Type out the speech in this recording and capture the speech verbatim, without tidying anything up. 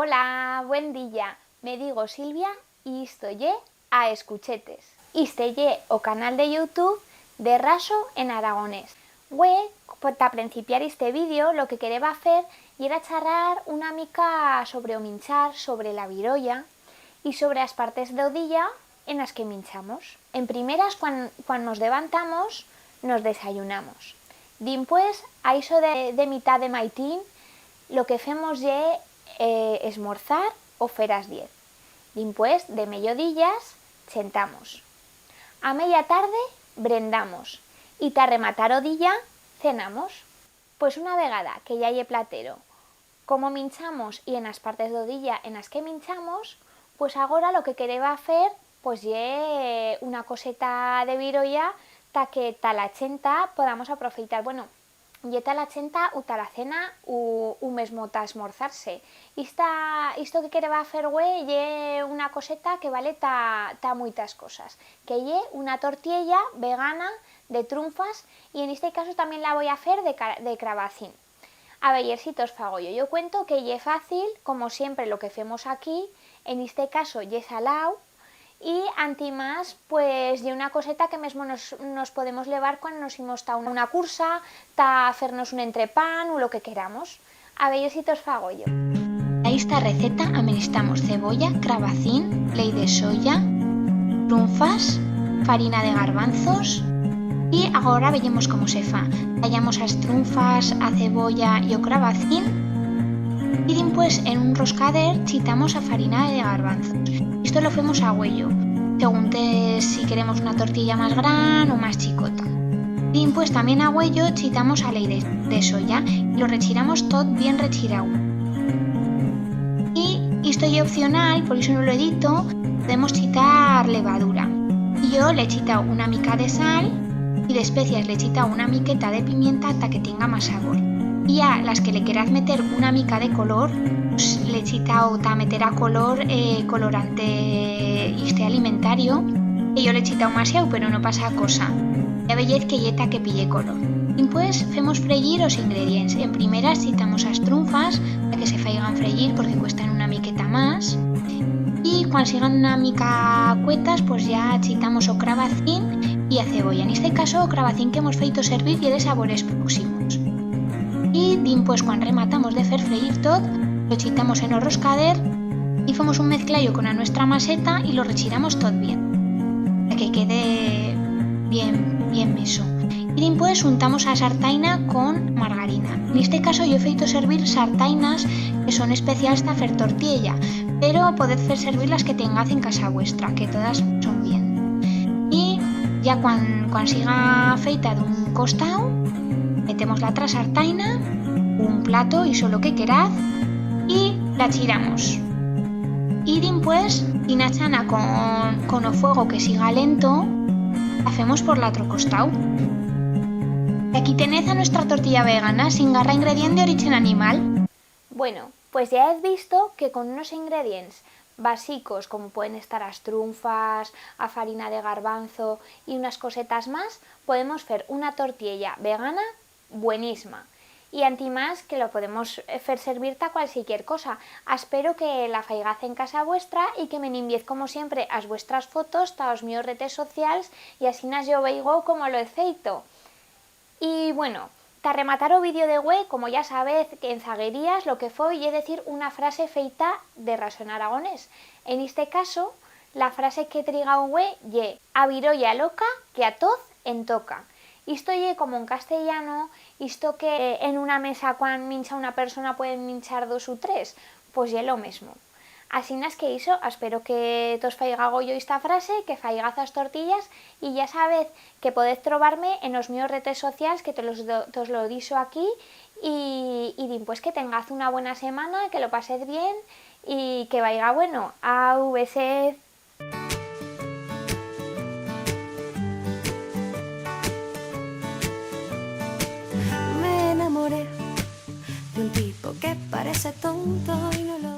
Hola, buen día. Me digo Silvia y isto ye A Escuchetes. Iste ye o canal de YouTube de Raso en Aragonés. Hue, po-, ta prencipiar iste vídeo, lo que quereba fer yera charrar una mica sobre o minchar, sobre la virolla y sobre as partes d'o día en as que minchamos. En primeras, cuan, cuan nos devantamos, nos desayunamos. Dimpués, a ixo de, de mitat de maitín, lo que femos ye, eh, esmorzar o fer as diez. Dimpués, de meyodillas, chentamos. A meya tarde, brendamos. Y ta rematar o día, cenamos. Pues una vegada que ya ye platero, cómo minchamos y en as partes d'o día en as que minchamos, pues agora lo que quereba fer, pues ye una coseta de virolla ta que ta la chenta podamos aprofeitar. Bueno, ye ta la chenta u ta la cena u, u mesmo ta esmorzar-se. Ista, isto que quereba fer hue ye una coseta que vale ta, ta muitas cosas, que ye una tortiella vegana de trunfas, y en este caso tamién la voi a fer de ca-, de crabacín. A veyer si tos fago yo. Yo cuento que ye fácil, como siempre lo que femos aquí, en este caso ye salau, y antimás, pues, ye una coseta que mesmo nos, nos podemos levar cuan nos imos ta una, una cursa, ta fer-nos un entrepan u lo que queramos. A veyer si tos fago yo. A ista receta amenistamos cebolla, crabacín, leit de soya, trunfas, farina de garbanzos y agora veyemos cómo se fa. Tallamos as trunfas, a cebolla y o crabacín y dimpués en un roscader chitamos a farina de garbanzos. Isto lo femos a huello, según te, si queremos una tortilla mas gran u mas chicota. Y dimpués tamién a huello chitamos a leit de, de soya y lo rechiramos tot bien rechirau. Y isto ye opcional, por ixo no lo he dito, podemos chitar levadura. Y yo le he chitau una mica de sal y d'especias le he chitau una miqueta de pimienta ta que tenga mas sabor. Y a las que le queraz meter una mica de color, pues, le he chitau ta meter a color, eh, colorante iste alimentario, que yo le he chitau masiau, pero no pasa cosa. Ya veyez que ye ta que pille color. Dimpués femos freyir os ingredients. En primeras chitamos as trunfas ta que se faigan freyir porque cuestan una miqueta mas. Y cuan sigan una mica cuetas, pues ya chitamos o crabacín y a cebolla. En este caso, o crabacín que hemos feito servir ye de Sabores Próximos. Y dimpués, cuan rematamos de fer freyir tot, lo chitamos en o roscader y femos un mezclallo con a nuestra maseta y lo rechiramos tot bien, pa que quede bien, bien meso. Y dimpués untamos a sartaina con margarina. En este caso yo he feito servir sartainas que son especials ta fer tortiella, pero podez fer servir las que tengaz en casa vuestra, que todas son bien. Y ya cuan, cuan siga feita d'un costau, metemos la otra sartaina, un plato, ixo lo que queraz, y la chiramos. Y dimpués, china chana con, con o fuego que siga lento, la femos por l'atro costau. Y aquí tenez a nuestra tortilla vegana, sin garrar ingredient de orichen animal. Bueno, pues ya hez visto que con unos ingredients basicos, como pueden estar as trunfas, a farina de garbanzo y unas cosetas mas, podemos fer una tortiella vegana buenisma. Y antimás que lo podemos, eh, fer servir ta cualsiquier cosa. Aspero que la faigaz en casa vuestra y que me n'enviez, como siempre, as vuestras fotos ta os míos retes socials y asinas yo veigo cómo lo he feito. Y, bueno, ta rematar o vídeo de hue, como ya sabez, que en zaguerías lo que foi ye decir una frase feita de Raso en Aragonés. En iste caso, la frase que he trigau hue ye: "A virolla loca, que a toz en toca". Isto ye como en castellano, isto que en una mesa cuan mincha una persona pueden minchar dos u tres, pos ye lo mesmo. Asinas que ixo, aspero que tos faiga goyo ista frase, que faigaz as tortillas, y ya sabez que podez trobar-me en os míos retes socials, que tos los do-, tos lo dixo aquí, y, y dimpués que tengaz una buena semana, que lo pasez bien, y que vaiga bueno. Au, besez. Me enamoré de un tipo que parece tonto y no lo es.